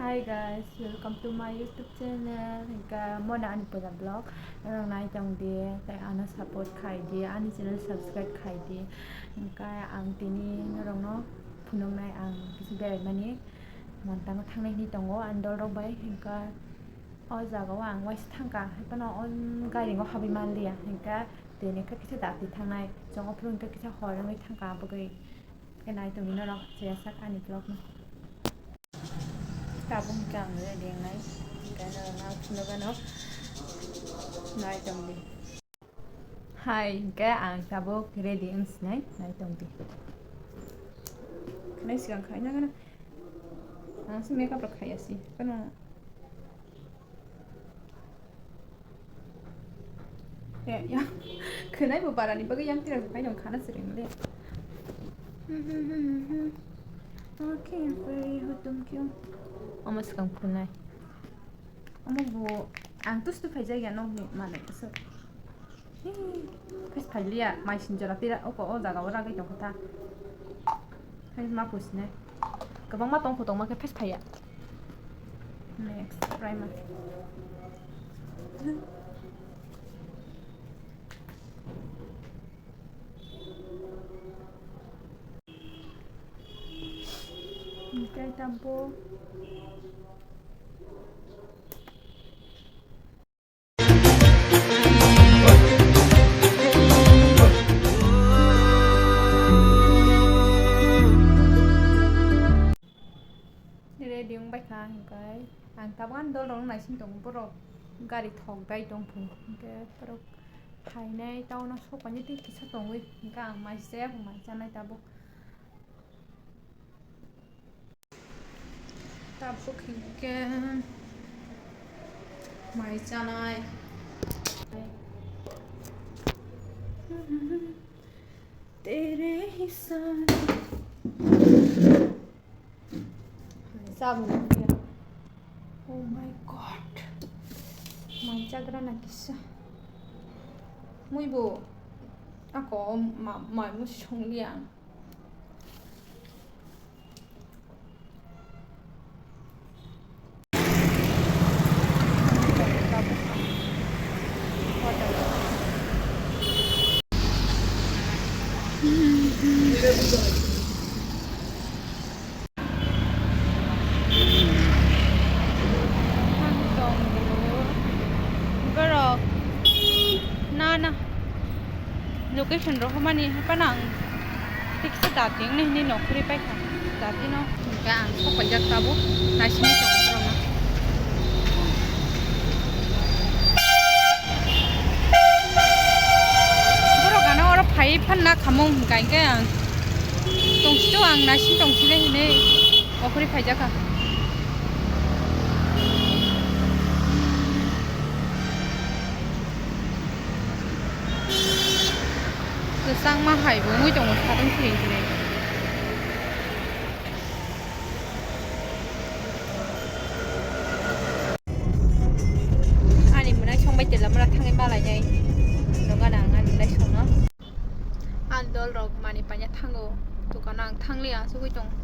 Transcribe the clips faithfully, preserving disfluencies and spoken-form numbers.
Hi guys, welcome to my YouTube channel. Hingke mona ani puja vlog. Norok nai tong di, tei ano support khai di, ani channel subscribe khai di. Hingke ang tini norokno phunuknai ang kisa beraimani. Montango thangnai hinwi tongo ani dolrok bai. Hingke o jaga o ang waisa thangkha, haiphano o gari o habwi manliya. Hingke tini khe kisa dati thangnai. Chwng ophuru hingke kisa hor wngwi thangkha, aboni bagwi khe nai tongdi norok, cheyasak ani vlog no. Tabuk hingke ang ready wngnai, hingke norok no phunukgano nai tongdi. Hai, hingke ang tabuk ready wngsinai, nai tongdi. Khnai swkang khaina gana. Ang se makeup rok khaiya se, phano. Ya, ya. Khwnai bo barani bagwi yang tira khai dong khana siring le. Okay, very hutum kyo. Omo swkang phunai. Omo bo ang tustu phaijak ya nokni manwi so. Face phailiya, mai sinjora tira oko o jaga o ragwi tongkha ta. Hai ma pusinai. Kwbangma tongkho tongma khe face phaiya. Next primer. Hingke tabuk. Ready wng bai kha hingke ang tabuk ani dol rok naising tongo, borok gari thok dai tong phuru hingke borok phainai town o sok painai tei kisa tongwi hingke ang mai se bo mai chanai tabuk. Tabuk hingke mai chanai. Tere hi saath. Mai chabwi nangya. Oh my God. Mai chagra na kisa. Mui bo ako ma-, mai mui songliya. Borok na na location rohormani haphano ang tiksa dati wngna hinwi nokhorwi paikha. Dati no hwnkhe ang sok paijak tabuk naisingwi tongo borokno. Borok ano oro phaiwi phanna khamung hwnkha hwnkhe ang tongsido ang naising tongsile hinwi. Okhorwi phaijakha. Kwchangma hai bo wngwi tongo satung siring siring. Ani mwnaisong bai Teliamura thangwi malainai. Nokha na ang ani mwnaisongno. Ani dol rok manwi paina thango, dukano ang thangliya asugwi tongo.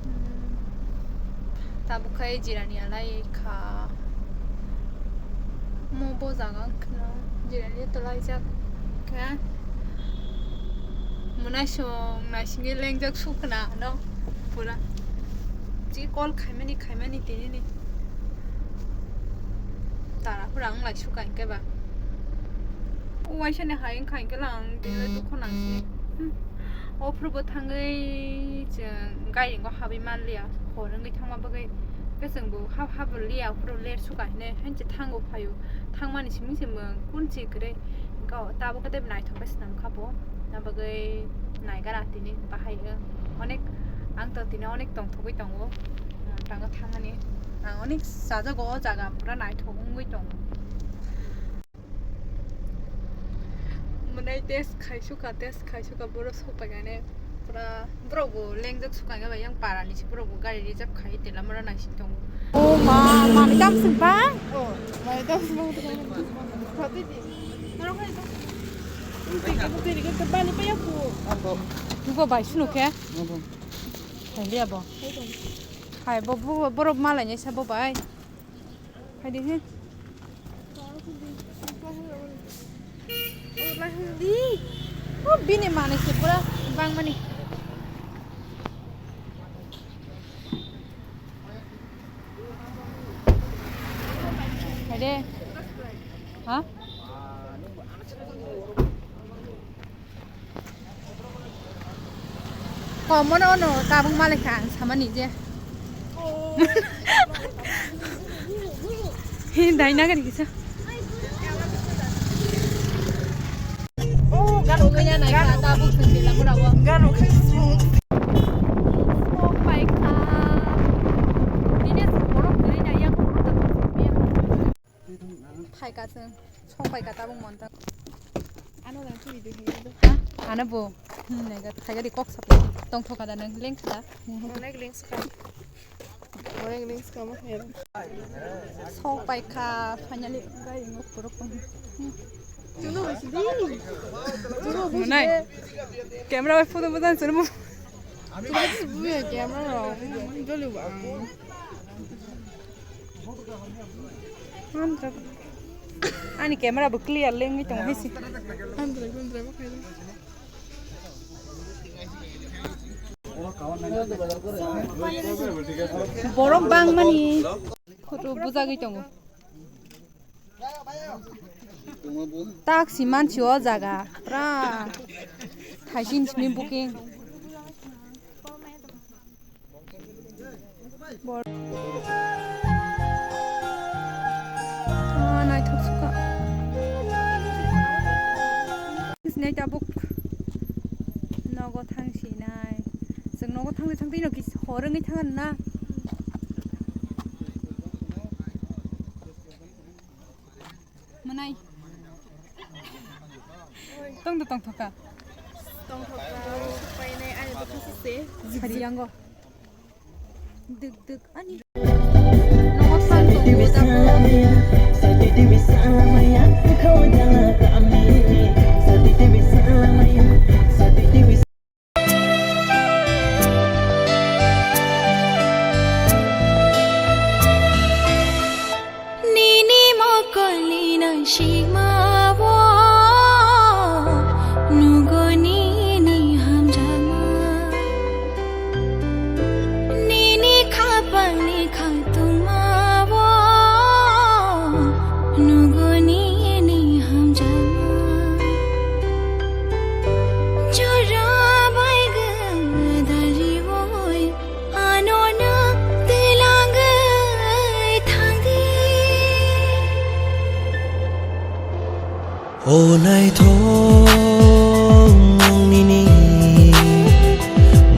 Hmm, tabuk khe jirani alai kha. Mo bo jaga wngkhwna jirani tolaijak khe mwnaisong naisingwi lengjak sukna ano pura. Chi call khaimani khaimani tinini. Tara phura wng lai suka hinkhe ba. O waisa ni hai wngkha hinkhe lang tini le dukho nang sini. Hmm. O phuru bo thangwi chwng gairingo habwi manliya. Hor wngwi thangma bagwi. Khe chwng bo hab hab liya phuru ler suka hine. Hain se thango phaio. Thangmani simi se mwng kun si kwrwi. Hinkhe o tabuk khe tei naithok khe swnam kha bo. Na bagwi naigana tini bahai wng. Onek ang to tini onek tongthogwi tongo. Tango thangmani. Ang onek sajago o jaga pura naithok wngwi tongo. Mwnai test khaisukha, test khaisukha, borok sokpaikani pura borok bo lengjak sukha hinkhe bai yang para ni se borok bo gari reserve khai Teliamura naising tongo. O ma, mani dam sing ba? O, mani dam sing ba. Khati di. Norok hai to. Tini ke bani pa ya ku. Abo. Tugo bai sunu ke? Abo. Hai le abo. Hai to. Hai, bo, bo, borok malainai sa bo bai. Hai di, he. O, bini manwi se pura bangmani. Hai de. Ha? Komono ono tabuk malai kha ang samani je. He, dai nagari kisa. Oh, gano kanya nai kha tabuk sengkhe lamura o. Gano kanya smooth. Oh, pai kha. Bini borok kwrwi na yang borok da. Phaika chwng, song paika tabuk monta. Ano lang chini de hiya do. Ha? Ano bo. Hmm, nega, khaigari kok sap. Tong thoka da nang leng kha. Onek leng sukha. Onek leng sukha ma her. Song paika, finally, gai ngok purok pang. Chunu bisi di. Chunu bisi. Munai. Camera bai photo bodan chunu. Chunu bisi bu camera ro. Joli ba. Andra. Ani camera bo clear lengwi tongo hai se. Andra, andra, andra, andra. Borok bangmani photo bujagwi tongo. Tak si mansi o jaga pura thaising simi booking. Bor-, ah, naithok sukha. Sinai tabuk nogo thang sinai. Chwng nogo thangwi thangwi no kis-, hor wngwi thangan na. Mwnai. Tong do tong thoka. Tong thoka. Painai ani bwkha se. Sari yango. Duk duk ani. Nogo sang tong do tamo. Nini mokolni nangsikmao nugo nini hamjakma. Nini khapangni khatungmao nugo nini hamjakma. Jora bai gwdal riwoi ano no twlangwi thangdi. O naithok nwng nini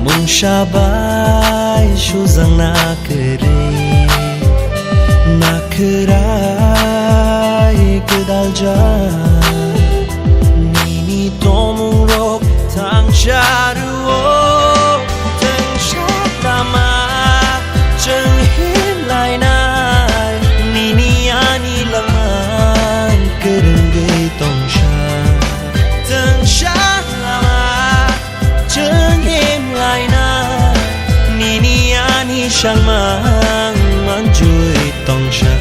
mungsa bai sujak na kwrwi, na kwrai gwdaljak nini tongmungrok thangsa rwo. Tengsa lama chwng himlainai, nini ani langma kwrwngwi tongsa. Tengsa lama chwng himlainai, nini ani sangma manjui tongsa.